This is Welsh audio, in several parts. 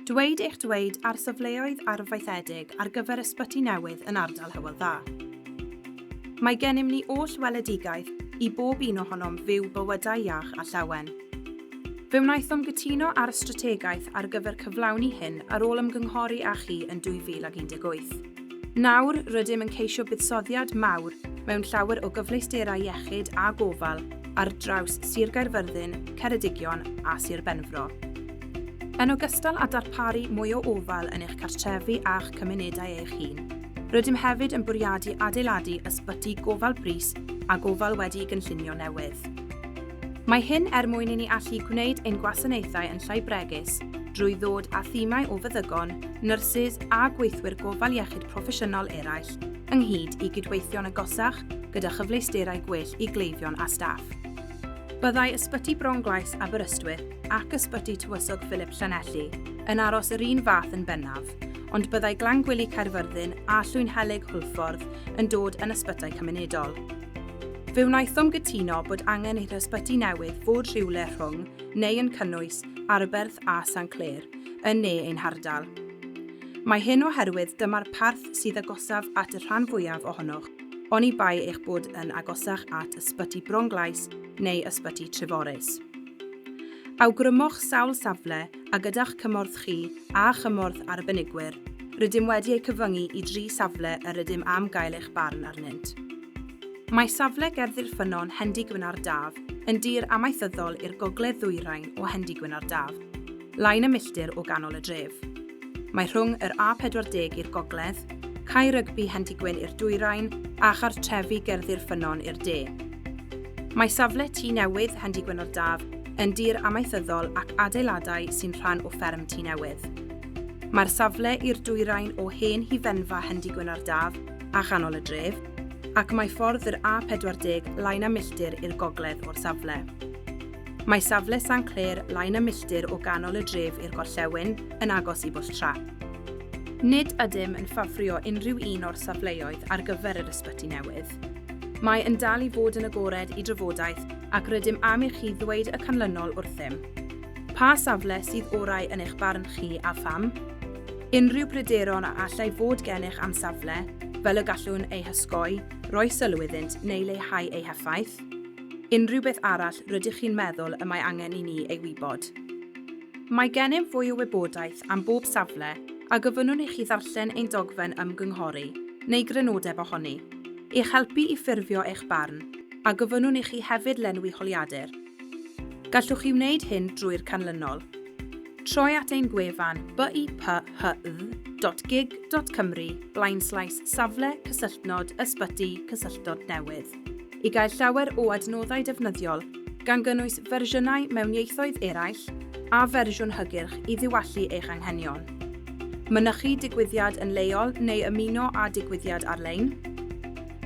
Dweud eich dweud ar safleoedd arfaethedig ar gyfer ysbyty newydd yn ardal Hywel Dda. Mae gennym ni oll weledigaeth i bob un ohonom fyw bywydau iach a llawen. Fe wnaethom gytuno ar y strategaeth ar gyfer cyflawni hyn ar ôl ymgynghori â chi yn 2018. Nawr, rydym yn ceisio buddsoddiad mawr mewn llawer o gyfleusterau iechyd a gofal ar draws Sir Gaerfyrddin, Ceredigion a Sir Benfro. Yn ogystal â darparu mwy o ofal yn eich cartrefi a'ch cymunedau eich hun, rydym hefyd yn bwriadu adeiladu ysbyty gofal brys a gofal wedi'i gynllunio newydd. Mae hyn er mwyn i ni allu gwneud ein gwasanaethau yn llai bregus drwy ddod â thimau o feddygon, nyrsys a gweithwyr gofal iechyd proffesiynol eraill ynghyd i gydweithio'n agosach gyda chyfleusterau gwell i gleifion a staff. Byddai Ysbyty Bronglais Aberystwyth ac Ysbyty Tywysog Philip Llanelli yn aros yr un fath yn bennaf, ond byddai Glangwili Caerfyrddin a Llwynhelyg Hwlffordd yn dod yn ysbytai cymunedol. Fe wnaethom gytuno bod angen i'r ysbyty newydd fod rhywle rhwng, neu yn cynnwys, Arberth a Sanclêr, yn ne ein hardal. Mae hyn oherwydd dyma'r parth sydd agosaf at y rhan fwyaf ohonoch, oni bai eich bod yn agosach at Ysbyty Bronglais neu Ysbyty Treforys. Awgrymoch sawl safle a gyda'ch cymorth chi a chymorth arbenigwyr, rydym wedi eu cyfyngu i dri safle yr ydym am gael eich barn arnynt. Mae safle Gerddi'r Ffynnon Hendy-gwyn ar Daf yn dir amaethyddol i'r gogledd-ddwyrain o Hendy-gwyn ar Daf, lai na milltir o ganol y dref. Mae rhwng yr A40 i'r gogledd, Cae Rygbi Hendy-gwyn i'r dwyrain a chartrefi Gerddi'r Ffynnon i'r de. Mae safle Tŷ Newydd Hendy-gwyn ar Daf yn dir amaethyddol ac adeiladau sy'n rhan o fferm Tŷ Newydd. Mae'r safle i'r dwyrain o hen hufenfa Hendy-gwyn ar Daf a chanol y dref, ac mae ffordd yr A40 lai na milltir i'r gogledd o'r safle. Mae safle San Clêr lai na milltir o ganol y dref i'r gorllewin, yn agos i Bwll Trap. Nid ydym yn ffafrio unrhyw un o'r safleoedd ar gyfer yr ysbyty newydd. Mae yn dal i fod yn agored i drafodaeth ac rydym am i chi ddweud y canlynol wrthym. Pa safle sydd orau yn eich barn chi a pham? Unrhyw bryderon a allai fod gennych am safle, fel y gallwn eu hosgoi, roi sylw iddynt neu leihau eu heffaith? Unrhyw beth arall rydych chi'n meddwl y mae angen i ni ei wybod. Mae gennym fwy o wybodaeth am bob safle a gofynnwn i chi ddarllen ein dogfen ymgynghori, neu grynodeb ohoni, i'ch helpu i ffurfio eich barn, a gofynnwn i chi hefyd lenwi holiadur. Gallwch chi wneud hyn drwy'r canlynol. Troi at ein gwefan biphydd.gig.cymru blaenslaes safle cysylltnod ysbyty cysylltnod newydd i gael llawer o adnoddau defnyddiol gan gynnwys fersiynau mewn ieithoedd eraill a fersiwn hygyrch i ddiwallu eich anghenion. Mynychu digwyddiad yn leol neu ymuno â digwyddiad ar-lein?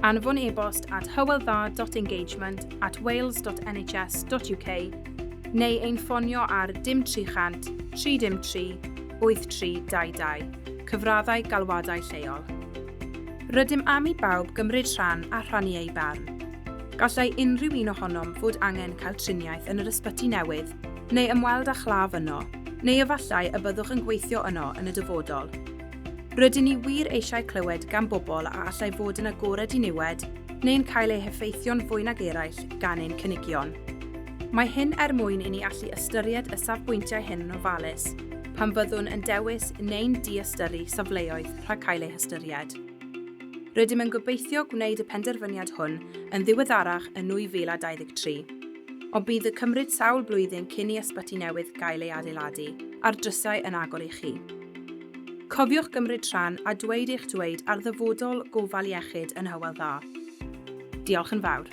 Anfon e-bost at hywelddda.engagement@wales.nhs.uk neu ein ffonio ar dim 300 303 8322, cyfraddau galwadau lleol. Rydym am i bawb gymryd rhan a rhannu eu barn. Gallai unrhyw un ohonom fod angen cael triniaeth yn yr ysbyty newydd neu ymweld â chlaf yno, neu efallai y byddwch yn gweithio yno yn y dyfodol. Rydyn ni wir eisiau clywed gan bobl a allai fod yn agored i niwed neu'n cael eu heffeithio'n fwy nag eraill gan ein cynigion. Mae hyn er mwyn i ni allu ystyried y safbwyntiau hyn yn ofalus pan fyddwn yn dewis neu'n diystyru safleoedd rhag cael eu hystyried. Rydym yn gobeithio gwneud y penderfyniad hwn yn ddiweddarach yn 2023, ond bydd y cymryd sawl blwyddyn cyn i ysbyty newydd gael ei adeiladu a'r drysau yn agor i chi. Cofiwch gymryd rhan a dweud eich dweud ar ddyfodol gofal iechyd yn Hywel Dda. Diolch yn fawr.